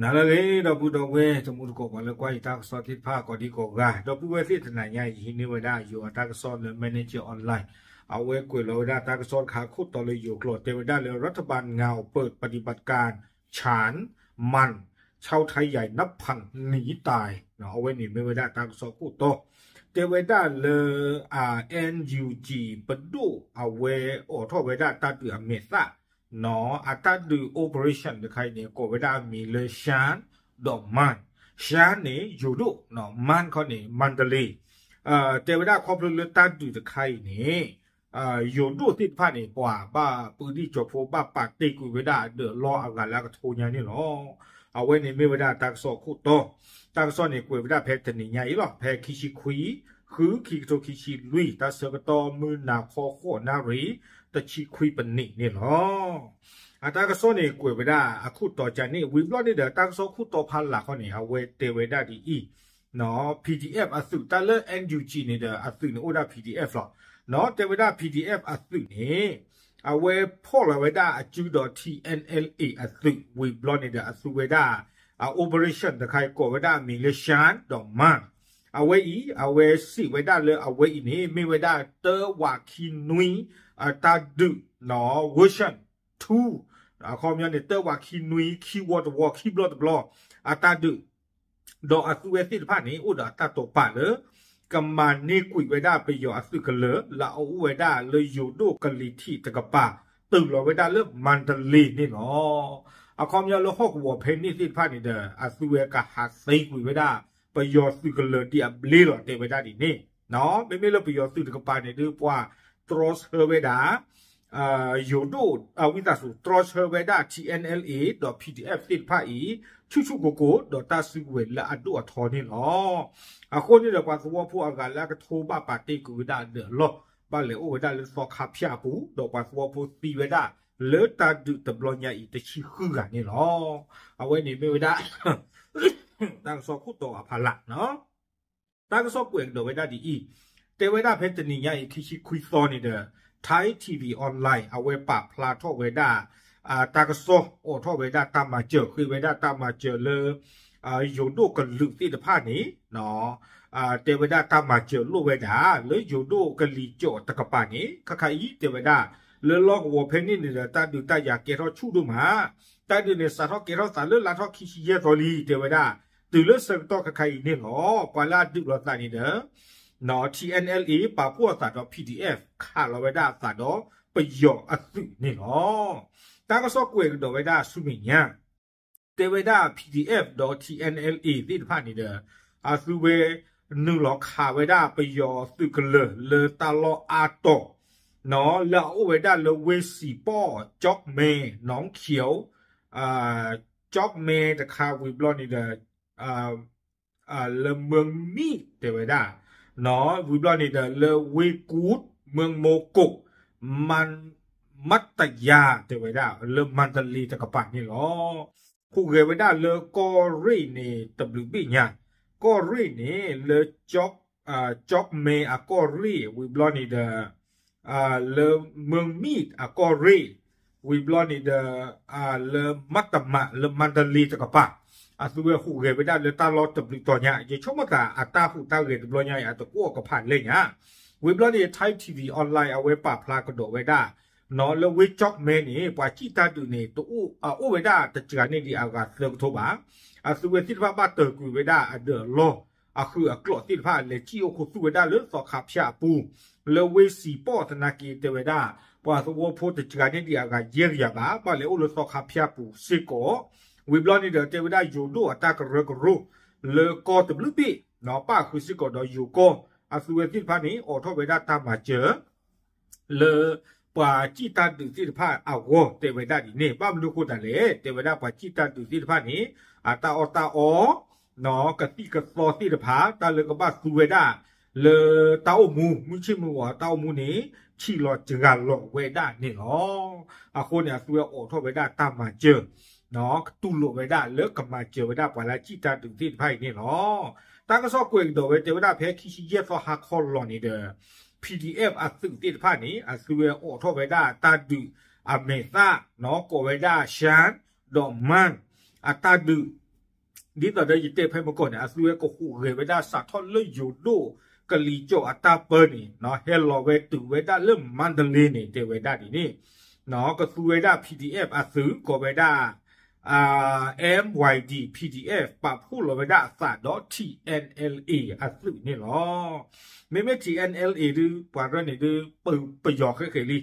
နၤလၢအဂ့ၤ ဒီပုၢ်ဒီဝဲၢ် တံၤသကိး ပှၤလၢကွၢ်ယတၢ်ကစီၣ်သ့ၣ်တဖၣ် ကိးဒံကိးဂၤ, ဒီပုၢ်ဝဲၢ်သ့ၣ် တနၤညါအံၤ ယဟံးန့ၢ်ဝဲဒၣ်ယိၤအတၢ်ကစီၣ်လၢ Manager Online အဝဲကွဲးလီၤဝဲဒၣ်တၢ်ကစီၣ်တခါခိၣ်တီလၢယိၤကျိာ် တဲဝဲဒၣ်လၢ รัฐบาลงาวเปิดปฏิบัติการชาน มัน ชาวไทยใหญ่นับพันหนีตาย အဝဲန့ၣ်မ့ၢ်ဝဲဒၣ်တၢ်ကစီၣ်ခိၣ်တီ တဲဝဲဒၣ်လၢ NUG ပဒိၣ်အဝဲအိးထီၣ်ဝဲဒၣ်တၢ်ဒုးအမဲာ်သၣ် အတၢ်ဒုး operation တခါအံၤန့ၣ် ကိးဝဲဒၣ်အမံၤလၢ ရှမ်း ဒီး မၢၼ်ႈ, ရှမ်းန့ၣ် ယိၤဒိၣ်, မၢၼ်ႈခီန့ၣ် မၣ်တလ့, တဲဝဲဒၣ်ခီဖျိလၢတၢ်ဒုးတခါအံၤန့ၣ် ယိၤဒိၣ်သ့ၣ်တဖၣ်န့ၣ် ပှၤဘၣ်ပၢဒံၣ်ကၠီၤဖိ ဘၣ်ပာ်တ့ၢ်ကွံာ်ဝဲဒၣ်အဒၢးအလီၢ်အဂၤလၢအကထိညါန့ၣ်လီၤ. အဝဲန့ၣ်မ့ၢ်ဝဲဒၣ်တၢ်ကစီၣ်ခိၣ်တီ, တၢ်ကစီၣ်န့ၣ်ကွဲးဝဲဒၣ်ဖဲတနံၤညါအံၤလီၤ. ဖဲခံဆံခွံ ဃု ခံကထိခံဆံလွံၢ် တၢ်ဆၢကတီၢ်မုၢ်နၤခီ ဃိးနၣ်ရံၣ် တဆံခွံပနံးန့ၣ်လီၤ. အတၢ်ကစီၣ်န့ၣ်ကွဲးဝဲဒၣ်အခိၣ်တီကန့ၣ် ဝံၤဘျီန့ၣ်ဒီး တၢ်ကစီၣ်ခိၣ်တီဖးလၢ်ခီန့ၣ် အဝဲတဲဝဲဒၣ်ဒ်အံၤ PDF အသုး တၢ်လၢ NUG န့ၣ်ဒီး အသုးန့ၣ်အိၣ်ဒၣ် PDF လီၤ. တဲဝဲဒၣ် PDF အသုးန့ၣ် အဝဲဖီၣ်လီၤဝဲဒၣ်အစုဒီး TNLA အသုး ဝံၤဘျီန့ၣ်ဒီး အသူဝဲဒၣ် operation တခါအံၤ ကိးဝဲဒၣ်အမံၤလၢ ရှမ်း ဒီး မၢၼ်ၣ်, အဝဲအံၤ အဝဲစံးဝဲဒၣ်လၢအဝဲအံၤန့ၣ် မ့ၢ်ဝဲဒၣ်တၢဝးခံနွံ တၢ်ဒုး version two အခီပညီန့ၣ် တၢဝးခံနွံ ခံဝီတဝီ ခံဘျီတဘျီ အတၢ်ဒုး ဒီးအသုဝဲသ့ၣ်တဖၣ်န့ၣ် အိၣ်ဒီးအတၢ်တိာ်ပာ်လၢ ကမၤန့ၢ်ကွံာ်ဝဲဒၣ်ပယီၤအသုးကလၢၤ လၢအအိၣ်ဝဲဒၣ်လၢယိၤဒိၣ်ကလံၤထံးတကပၤ တုၤလီၤဝဲဒၣ်လၢမၣ်တလ့န့ၣ်လီၤ. အခီပညီလၢဟီၣ်ကဝီၤဖဲန့ၣ်သ့ၣ်တဖၣ်န့ၣ်ဒီး အသုဝဲကဟးသ့ကွံာ်ဝဲဒၣ် ပယီၤသုးကလၢၤဒ်အဘျ့လီၤ တဲဝဲဒၣ်ဒ်န့ၣ်. မ့မ့ၢ်လၢပယီၤသုးတကပၤန့ၣ်ဒုး ပှၤတြီဆၢဝဲဒၣ် ယိၤဒိၣ် ဝံသးစူၤ တြီဆၢဝဲဒၣ် TNLA ဒီး PDF သ့ၣ်တဖၣ်အံၤ ဆူၣ်ဆူၣ်ကိၢ်ကိၢ် ဒီးတၢ်စုကဝဲၤလၢအဒိၣ်အထီန့ၣ်လီၤ. အဃိန့ၣ်ဒီး ပှၤသဝီဖိအဂၤလၢအကထိဘၣ်ပာ်တ့ၢ်ကွံာ်ဝဲဒၣ်အဒၢးအလီၢ် ဘၣ်လဲၤအိၣ်ဝဲဒၣ်လၢသီခါဖၠၣ်အပူၤ ဒီးပှၤသဝီဖိသံဝဲဒၣ် လၢတၢ်ဒုးတဘျီညါအံၤ တဆံဃုဂၤန့ၣ်လီၤ. အဝဲန့ၣ်မ့ၢ်ဝဲဒၣ် တၢ်ကစီၣ်ခိၣ်တီအဖီလာ် တၢ်ကစီၣ်ကွဲးကဒီးဝဲဒၣ်ဒ်အံၤ, တဲဝဲဒၣ်ဖဲတနံၤညါအံၤ ခံဆံခွံသီန့ၣ်ဒီး Thai TV Online အဝဲပာ်ဖျါထီၣ်ဝဲဒၣ် တၢ်ကစီၣ်အိးထီၣ်ဝဲဒၣ်တၢ်မၤစၢၤ ဃ့ဝဲဒၣ်တၢ်မၤစၢၤလၢ ယိၤဒိၣ်ကလုာ်သ့ၣ်တဖၣ်န့ၣ် တဲဝဲဒၣ်တၢ်မၤစၢၤလိၣ်ဝဲဒၣ် လၢယိၤဒိၣ်ကလံၤစိးတကပၤန့ၣ် ခဲခါအံၤတဲဝဲဒၣ် လၢလီၢ်ကဝီၤဖဲန့ၣ်န့ၣ်ဒီး တၢ်ဒုးတၢ်ယၤကဲထီၣ်ဆူၣ်ဒိၣ်မး, တၢ်ဒုးန့ၣ်စးထီၣ်ကဲထီၣ်သးလၢလါထီၣ်ခံဆံယဲၢ်သီလံ တဲဝဲဒၣ်, တုၤလၢဆၢကတီၢ်ခဲခါအံၤန့ၣ်လီၤ. ပှၤလၢအဒုးလိာ်သးန့ၣ်ဒီး TNLA ပာ်ဖှိၣ်အသးဒီး PDF ခးလီၤဝဲဒၣ်အသးဒီးပယီၤအသုးန့ၣ်လီၤ. တၢ်ကစီၣ်ကွဲးကဒီးဝဲဒၣ်ဆူမဲာ်ညါ တဲဝဲဒၣ် PDF ဒီး TNLA သ့ၣ်တဖၣ်န့ၣ်ဒီး အသုဝဲနုာ်လီၤခးဝဲဒၣ်ပယီၤသုးကလၢၤလၢတၢ်လီၢ်အါတီၤ လၢအအိၣ်ဝဲဒၣ်လၢဝ့ၢ်စံၣ်ပီၣ် ကၠီၣ်မဲ နီၣ်ခံး ကၠီၣ်မဲတခါဝံၤဘျီန့ၣ်ဒီး လၢမၢၢ်မံၣ်တဲဝဲဒၣ် ဝံၤဘျီန့ၣ်ဒီး လၢဝ့ၢ်ကူး မၢၢ်မိၢ်ကိး မၢၣ် မတယၤတဲဝဲဒၣ် လၢမၣ်တလ့တကပၤန့ၣ်လီၤ. ဟူးဂဲၤဝဲဒၣ်လၢကီၢ်ရ့ၣ်န့ၣ် တဘျုးဘ့ၣ်ညါ, ကီၢ်ရ့ၣ်န့ၣ် လၢ ကၠီၣ်မဲအကီၢ်ရ့ၣ် ဝံၤဘျီန့ၣ်ဒီး လၢမၢၢ်မံၣ်အကီၢ်ရ့ၣ် ဝံၤဘျီန့ၣ်ဒီး လၢမတမး လၢမၣ်တလ့တကပၤ အသုဝဲဟူးဂဲၤဝဲဒၣ်လၢတၢ်လီၢ်တဘျုးတီၤညါ ယဆိကမိၣ်သးအတၢ်ဟူးတၢ်ဂဲၤတဘျီညါအံၤ အတအိၣ်အကဖးလဲၣ်ညါ, ဝံၤဘျီန့ၣ် Thai TV Online အဝဲပာ်ဖျါကဒီးဝဲဒၣ် လၢဝ့ၢ်ကၠီၣ်မဲန့ၣ် ပှၤစံၣ်တၢ်ဒုးန့ၣ် တအိၣ် အိၣ်ဝဲဒၣ်တစှၤန့ၢ်ဒံးအဂၤသၢကထိဘၣ်. အသုဝဲသ့ၣ်တဖၣ်ဘၣ်တၢၢ်ကွံာ်ဝဲဒၣ်အဒၢးအလီၢ် အဃုာ်အကျိးသ့ၣ်တဖၣ် လဲၤစံၣ်အိၣ်ခူသူၣ်ဝဲဒၣ်လၢသီခါဖၠၣ်အပူၤ လၢဝ့ၢ်စံၣ်ပီၣ်သနာ်က့တဲဝဲဒၣ် ပှၤသဝီဖိတစှၤန့ၢ်ဒံးအဂၤယဲၢ်ကယၤဘၣ် ဘၣ်လဲၤအိၣ်လၢသီခါဖၠၣ်ပူၤစ့ၢ်ကီး, ဝံၤဘျီန့ၣ်ဒီးတဲဝဲဒၣ်ယိၤဒိၣ်အတၢ်ကရၢကရိ လၢကီၢ်တဘျုးဘ့ၣ် ပၣ်ဃုာ်စ့ၢ်ကီးဒီးယိၤကီၢ် အသုဝဲသ့ၣ်တဖၣ်န့ၣ် အိးထီၣ်ဝဲဒၣ်တၢ်မၤစၢၤ လၢပှၤစံၣ်တၢ်ဒုးသ့ၣ်တဖၣ်အဂီၢ်တဲဝဲဒၣ်ဒ်န့ၣ် ဘၣ်မနုၤဃိသတးလဲၣ် တဲဝဲဒၣ်ပှၤစံၣ်တၢ်ဒုးသ့ၣ်တဖၣ်န့ၣ် အတၢ်အီၣ်တၢ်အီ ကသံၣ်ကသီသ့ၣ်တဖၣ် တၢ်လၢကဘၣ်သူဝဲဒၣ် လၢတၢ်အိၣ်မူ မုၢ်ဆ့ၣ်မုၢ်ဂီၤတၢ်အိၣ်မူန့ၣ် ထံၣ်လီၤစှၤလီၤဝဲဒၣ်န့ၣ်လီၤ. အဃိန့ၣ် အသုဝဲအိးထီၣ်ဝဲဒၣ်တၢ်မၤစၢၤ ကတူၢ်လိာ်ဝဲဒၣ်လၢကမၤစၢၤဝဲဒၣ်ပှၤလၢစံၣ်တၢ်ဒုးသ့ၣ်တဖၣ်အံၤန့ၣ်လီၤ. တၢ်ကစီၣ်ကွဲးကဒီးဝဲတဲဝဲဒၣ်ဖဲခံဆံယဲၢ်သီဟါခီလီၤန့ၣ်ဒီး PDF အသုးသ့ၣ်တဖၣ်န့ၣ် အသုဝဲအိးထီၣ်ဝဲဒၣ်တၢ်ဒုးအမဲာ်သၣ် ကိးဝဲဒၣ် ရှမ်း ဒီး မၢၣ် အတၢ်ဒုး ဒ်သိးဒီးယတဲဖဲမုၢ်ကီၢ်န့ၣ် အသုဝဲကဟူးဂဲၤဝဲဒၣ်စးထီၣ်လၢယိၤဒိၣ်ကလံၤကၠီၣ်အတၢ်ပၢန့ၣ် ဟဲလီၤဝဲတုၤဝဲဒၣ်လၢမါဒလ့န့ၣ် တဲဝဲဒၣ်ဒ်န့ၣ် ကသူဝဲဒၣ် P D F အသုး ကိးဝဲဒၣ် M Y D P D F ပာ်ဖှိၣ်လီၤဝဲဒၣ်အသးဒီး T N L A အသုးန့ၣ်လီၤ. မ့မ့ၢ် T N L A ဒုး ပှၤရၢန့ၣ်ဒုး ပယီၤဃဲဃဲလံ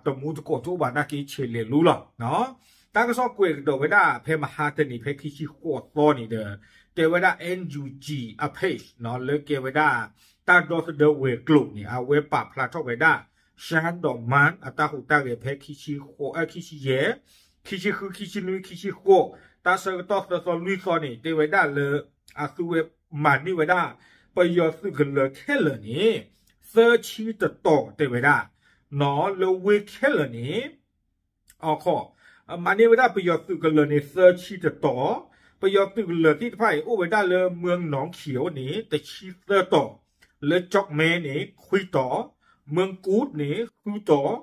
တမူတကိးတအိၣ်ဘၣ်နာ်က့ ဆဲးလဲၤလူလီၤ. တၢ်ကစီၣ်ကွဲးကဒီးဝဲဒၣ် ဖဲမဟါတနံၤ ဖဲခံဆံဃိးသီန့ၣ်ဒီး တဲဝဲဒၣ် N U G အ page လၢကဲဝဲဒၣ် တၢ်ဒီသဒၢဝဲၤကျိၤန့ၣ် အဝဲပာ်ဖျါထီၣ်ဝဲဒၣ် ရှမ်းဒီးမၢၣ် အတၢ်ဟူးတၢ်ဂဲၤဖဲ ခံဆံယဲၢ်, ခံဆံဃု, ခံဆံနွံ, ခံဆံဃိး, တၢ်ဆၢကတီၢ်သၢသီလွံၢ်သီန့ၣ် တဲဝဲဒၣ်လၢ အသုဝဲမၤန့ၢ်ဝဲဒၣ် ပယီၤသုးကလၢၤခဲလၢာ်န့ၣ် သၢဆံတတီၤ တဲဝဲဒၣ် လၢဝ့ၢ်ခဲလၢာ်န့ၣ် အခီ မၤန့ၢ်ဝဲဒၣ်ပယီၤသုးကလၢၤန့ၣ် သၢဆံတတီၤ, ပယီၤသုးကလၢၤသ့ၣ်တဖၣ်အံၤ အိၣ်ဝဲဒၣ်လၢ မၢၢ်နီၣ်ခံအိၣ်န့ၣ် တဆံသၢတီၤ, လၢကၠီၣ်မဲန့ၣ် ခွံတီၤ, မၢၢ်ကူၣ်န့ၣ် ဃုတီၤ,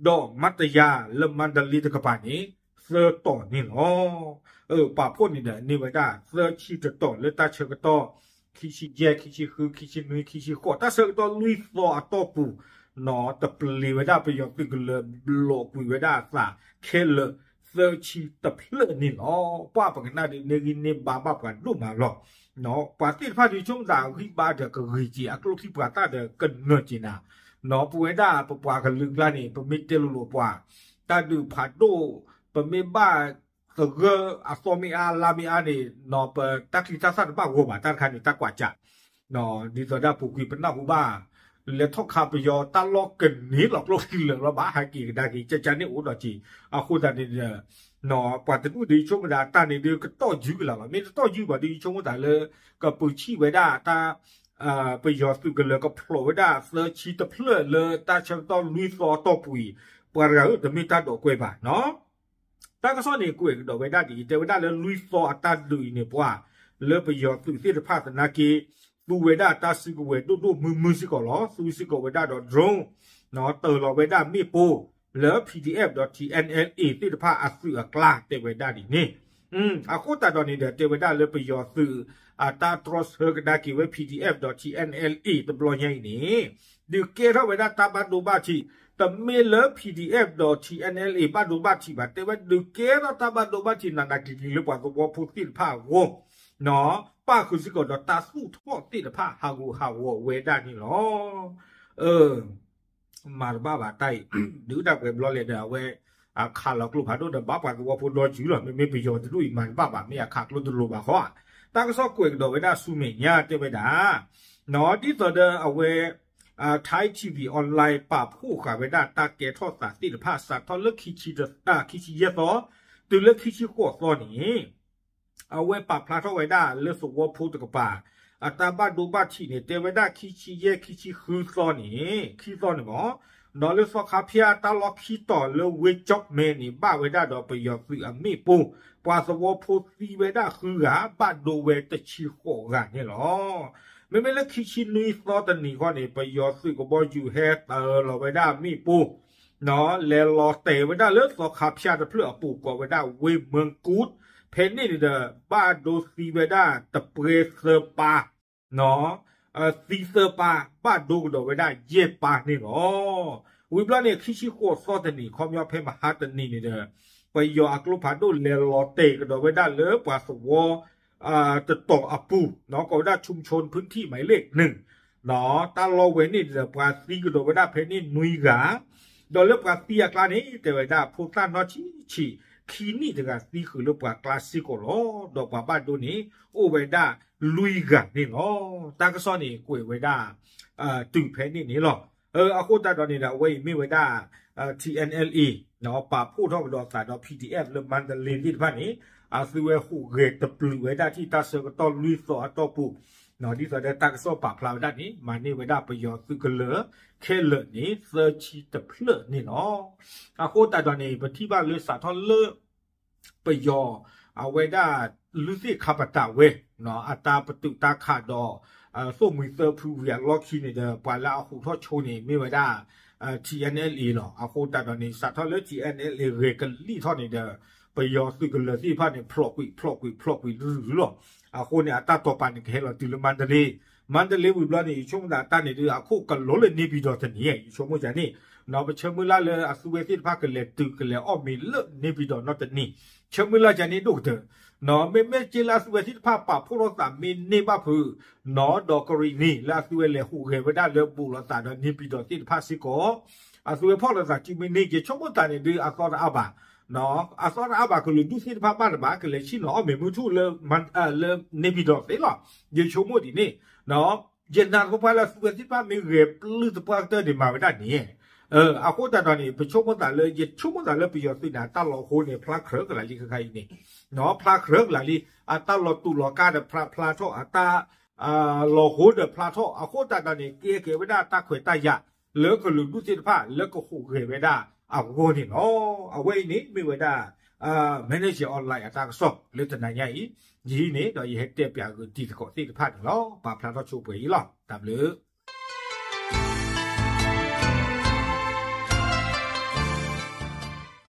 ဒီးမါတယၤ လၢမါဒလ့တကပၤန့ၣ် သၢတီၤန့ၣ်လီၤ. ပာ်ဖှိၣ်န့ၣ်ဒီး န့ၢ်ဝဲဒၣ်သၢဆံတတီၤလၢတၢ်ဆၢကတီၢ် ခံဆံယဲၢ်, ခံဆံဃု, ခံဆံနွံ, ခံဆံဃိး, တၢ်ဆၢကတီၢ်လွံၢ်သီအတီၢ်ပူၤ တပျ့ၤဝဲဒၣ်ပယီၤသုးကလၢၤ ဘျီးကွံာ်ဝဲဒၣ်အသးခဲလၢာ် သၢဆံတဖျၢၣ်န့ၣ်လီၤ. ပှၤပကနၣ်ဒ်န့ၣ်ဂံၢ်န့ၢ်ဘါဘၣ်ပှၤဒိၣ်မးလီၤ. ပှၤသ့ၣ်တဖၣ်ဒုးဆိကမိၣ်သးဂံၢ်ဘါဒီးကဂ့ၤက့ၤ အကျိချံပှၤသၣ်ဒီးကနၢၤက့ၤနၤ, ပဝဲဒၣ်ပပှၤကလုာ်ကျါန့ၣ် ပမ့ၢ်တဲလိၤလိၤပှၤ တၢ်ဒုးဖးဒိၣ် ပမ့ၢ်ဘၣ်သဂၢၢ်အသီမ့ၢ်အါလါမ့ၢ်အါန့ၣ် ပတၢ်ချံတၢ်သၣ်တဘၣ်ဂီၤဘၣ် တၢ်တခါန့ၣ် တၢ်ကွၢ်စး ဒ်သိးဒၣ်ပူၤကွံာ်ပနၢ်ဟူဘၣ် လဲၤထီၣ်ခးပယီၤတၢ်လီၢ်ကန့ၢ်လီၤကျိချံလၢာ်လီၤ ဘၣ်ဟဲက့ၤကဒါက့ၤ ကကန့ၣ်အိၣ်ဒီးက့ၤ အဃိသတးန့ၣ်ဒီး ပှၤတဒူၣ်ဒ်ဆိကမိၣ်သးတၢ်န့ၣ်ဒုး ကတီၢ်ယုၢ်ကလာ်လီၤ. မ့ၢ်တတီၢ်ယုၢ်ဘၣ်ဒ်ဆိကမိၣ်သးလၢ ကပုာ်ဆံးဝဲဒၣ်တၢ် ပယီၤသုးကလၢၤကဖျိးဝဲဒၣ်သၢဆံတဖျၢၣ်လၢတၢ်ဆၢကတီၢ်လွံၢ်သီအတီၢ်ပူၤအံၤ ပှၤတဂၤဧၢ တမ့ၢ်တၢ်ဒိးကွဲဘၣ်နီၤ. တၢ်ကစီၣ်န့ၣ် ကွဲးကဒီးဝဲဒၣ်ဒ်အံၤ တဲဝဲဒၣ်လၢလွံၢ်သီအတၢ်ဒုးအံၤန့ၣ် ပှၤလၢပယီၤသုးသ့ၣ်တဖၣ်သနာ်က့ သူဝဲဒၣ်တၢ်စုကဝဲၤဒိၣ်ဒိၣ်မုၢ်မုၢ်စ့ၢ်ကီးလီၤ. သူစ့ၢ်ကီးဝဲဒၣ်ဒီး drone တၢၤလီၤဝဲဒၣ်မ့ၣ်ပိၢ်လၢ P D F ဒီး T N L A သ့ၣ်တဖၣ်အသုးအကျါ တဲဝဲဒၣ်ဒ်န့ၣ် အဃိသတးဒီးန့ၣ်ဒီး တဲဝဲဒၣ်လၢပယီၤသုး အတၢ်တြီဆၢကဒါက့ၤဝဲ P D F ဒီး T N L A တဘျီညါအံၤန့ၣ် ဒုးကဲထီၣ်ဝဲဒၣ်တၢ်ဘၣ်ဒိဘၣ်ထံး, တမ့ၢ်လၢ P D F ဒီး T N L A ဘၣ်ဒိဘၣ်ထံးဘၣ်, တဲဝဲဒုးကဲထီၣ်တၢ်ဘၣ်ဒိဘၣ်ထံးနးနးကျံၤကျံၤလၢပှၤသဝီဖိသ့ၣ်တဖၣ်အဂီၢ်, ပၣ်ဃုာ်စ့ၢ်ကီးဒီးတၢ်သူၣ်ထီၣ်သ့ၣ်တဖၣ် ဟးဂူာ်ဟးဂီၤဝဲဒၣ်န့ၣ်လီၤ. မၤတဘၣ်ဘၣ်တၢ်အံၤ ဒုးဒၣ်ပှဲၤဘျီလဲၣ်ဒီး အဝဲ ခးလီၤကျိဖးဒိၣ်ဒီး ဘၣ်ပှၤသဝီဖိဒီယုၢ်လီၤ. မ့မ့ၢ်ပယီၤတဒူၣ်အံၤ မၤတဘၣ်ဘၣ် မ့ၢ်အခးကျိတလိၤဘၣ်ဃီဧါ. တၢ်ကစီၣ်ကွဲးကဒီးဝဲဒၣ်ဆူမဲာ်ညါတဲဝဲဒၣ် ဒ်သိးဒီးအဝဲ Thai T V Online ပာ်ဖှိၣ်ဃာ်ဝဲဒၣ်တၢ်ကဲထီၣ်သးသ့ၣ်တဖၣ် စးထီၣ်လၢ ခံဆံယဲၢ်သီ တုၤလၢခံဆံဃိးသီန့ၣ် အဝဲပာ်ဖျါထီၣ်ဝဲဒၣ်လၢသဝီဖိတကပၤ အတၢ်ဘၣ်ဒိဘၣ်ထံးန့ၣ် တဲဝဲဒၣ်ခံဆံယဲၢ် ခံဆံဃုသီန့ၣ် ခံသီန့ၣ်မ့ၢ် ဒီးလၢသီခါဖၠၣ်တၢ်လီၢ်ခံတီၤလၢဝ့ၢ်ကၠီၣ်မဲန့ၣ် ဘၣ်ဝဲဒၣ်ဒီးပယီၤသုးအမ့ၣ်ပိၢ် ပှၤသဝီဖိသံဝဲဒၣ်ဃုဂၤ ဘၣ်ဒိဝဲတဆံဃိးဂၤန့ၣ်လီၤ. မ့မ့ၢ်လၢခံဆံနွံသီတနံၤဃီန့ၣ် ပယီၤသုးကဘီယူၤဟဲတၢၤလီၤဝဲဒၣ်မ့ၣ်ပိၢ် လဲၤလီၤတဲာ်ဝဲဒၣ်လၢသီခါဖၠၣ်တဖျၢၣ်အပူၤ ကိးဝဲဒၣ်ဝ့ၢ်မၢၢ်ကူၣ် ဖဲန့ၣ်န့ၣ်ဒီး ဘၣ်ဒိသံဝဲဒၣ်တပှဲၤသၢပၢ် သံသၢပၢ် ဘၣ်ဒိကဒီးဝဲဒၣ်ယဲၢ်ပၢ်န့ၣ်လီၤ. ဝံၤဘျီန့ၣ် ခံဆံဃိးသီတနံၤ ခီပညီဖဲမဟါတနံၤန့ၣ်ဒီး ပယီၤအကျိဖးဒိၣ်လဲၤလီၤတဲာ်ကဒီးဝဲဒၣ်လၢပှၤသဝီ တတီၤအပူၤ ကိးဝဲဒၣ် ชุมชนพื้นที่หมายเลขหนึ่ง တၢ်လီၢ်ဝဲန့ၣ်ဒီး ပှၤသံကဒီးဝဲဒၣ်ဖဲန့ၣ်နွံဂၤ ဒီးလၢပှၤသံအကျါန့ၣ် တဲဝဲဒၣ်ဖိသၣ်နီၢ်ဆံးဆံး ခံနံၣ်တဂၤသံဃုာ်လၢပှၤကျါစ့ၢ်ကီးလီၤ. ဒီးပှၤဘၣ်ဒိန့ၣ် အိၣ်ဝဲဒၣ်လွံၢ်ဂၤန့ၣ်လီၤ. တၢ်ကစီၣ်န့ၣ်ကွဲးဝဲဒၣ် တုၤဖဲန့ၣ်န့ၣ်လီၤ. အဃိသတးဒီးန့ၣ်ဒီး အဝဲအံၤမ့ၢ်ဝဲဒၣ် T N L A ပာ်ဖှိၣ်ထီၣ်ကဒီးအသးဒီး P D F လၢမါဒလ့သ့ၣ်တဖၣ်န့ၣ် အသုဝဲဟူးဂဲၤတပျုာ်ဝဲဒၣ်ထံၣ်တၢ်ဆၢကတီၢ်လွံၢ်သီအတီၢ်ပူၤ ဒ်သိးဒီးတၢ်ကစီၣ်ပာ်ဖျါဝဲဒၣ်န့ၣ် မၤန့ၢ်ဝဲဒၣ်ပယီၤသုးကလၢၤခဲလၢာ်န့ၣ် သၢဆံတဖျၢၣ်န့ၣ်လီၤ. အဃိသတးဒီးန့ၣ် ပထံၣ်ဘၣ်လၢစးထီၣ်လၢ ပယီၤ အဝဲဒၣ် လုၢ်သ့ၣ်ခါပတာ်ဝဲ အတၢ်ပတုာ်တၢ်ခးဒီး သိၣ်မှံၤသၢဖုဝံၤအလီၢ်ခံန့ၣ်ဒီး ပှၤလၢအဟူးထီၣ်ဆိန့ၣ် မ့ၢ်ဝဲဒၣ် T N L A လီၤ. အဃိသတးဒီးန့ၣ် စးထီၣ်လၢ T N L A ဂဲၤကလံၣ်ထီၣ်န့ၣ်ဒီး ပယီၤသုးကလၢၤသ့ၣ်တဖၣ်န့ၣ် ဖျိးကွံာ် ဖျိးကွံာ် ဖျိးကွံာ် ရုၢ်ရုၢ်လီၤ. အဃိန့ၣ် အတၢ်တိာ်ပာ်န့ၣ် ကဟဲလီၤတုၤလၢမါတလ့, မါတလ့ဝံၤဘျီန့ၣ် ယဆိကမိၣ်သးတၢ်န့ၣ်ဒုး အခိၣ်ကလီလၢန့ၣ်ပံၤဒီးတနံၤ ယဆိကမိၣ်ကန့ၣ်, ပဆၢမုၢ်လၢ်လၢအသုဝဲသ့ၣ်တဖၣ်ကလဲၤတုၤကလဲၤအီၣ်မ့ၤလၢန့ၣ်ပံၤဒီးနီတနံၤ, ဆၢမုၢ်လၢ်ကန့ၣ်ဒိၣ်ကတၢၢ် မ့မ့ၢ်က့လၢအသုဝဲသ့ၣ်တဖၣ်ပာ်ဖှိၣ်ထီၣ်သးမ့ၢ်န့ၢ်ဘၣ်ဖုး, ဒီးကရံၣ်နံၤလၢအသုဝဲလဲၤဟူးဂဲၤဝဲဒၣ်လၢဘူးလိာ်သးဒီးန့ၣ်ပံၤဒီးသ့ၣ်တဖၣ်စ့ၢ်ကီး, အသုဝဲဖီၣ်လိာ်သးစုမ့ၢ်န့ၢ် ယဆိကမိၣ်သးန့ၣ်ဒုး အသီတအါဘၣ်, အသီတအါဘၣ် ကလုာ်ဒူၣ်သ့ၣ်တဖၣ်ဘၣ်တဘၣ် ကလဲၤဆ့ၣ်နီၤအီၣ်မ့ၤမုၢ်ထူၣ်လၢ လၢန့ၣ်ပံၤဒီးသ့လီၤ. ယဆိကမိၣ်ဒ်န့ၣ် ယနာ်သပှၢ်လၢအသုဝဲသ့ၣ်တဖၣ်မ့ၢ်ဂဲၤပျုၢ်သပှၢ်ကတၢၢ်န့ၣ် မၤဝဲဒၣ်န့ၣ်, အဃိသတးဒီးန့ၣ် ပဆိကမိၣ်သးလၢ ယဆိကမိၣ်သးလၢပယီၤသုးန့ၣ် အတၢ်လီၤဟိန့ၣ် ဖျါခြောက်ကလာ်လံခဲခါအံၤန့ၣ်, ဖျါခြောက်ကလာ်လံ, အတၢ်လီၤတူာ်လီၤကာ်ဒီးဖျါဖျါထီၣ်, အတၢ် လီၤဟိဒီးဖျါထီၣ်, အဃိသတးဒီးန့ၣ် ကဲကဲဝဲဒၣ်တၢ်ခွဲးတၢ်ယာ် လၢကလုာ်ဒူၣ်သ့ၣ်တဖၣ်လၢကဟူးဂဲၤဝဲဒၣ်အဂီၢ်န့ၣ်လီၤ. အဝဲအံၤန့ၣ်မ့ၢ်ဝဲဒၣ် Manager Online အတၢ်ကစီၣ်လၢတနၤညါအံၤ, ယဟံးန့ၣ်ဒီးယဟဲတဲပၠးဂ့ၤတံၤသကိးသ့ၣ်တဖၣ်န့ၣ်လီၤ. ပာ်ဖျါထီၣ်ဆိပှဲၤအံၤလီၤ. တၢ်ဘျုး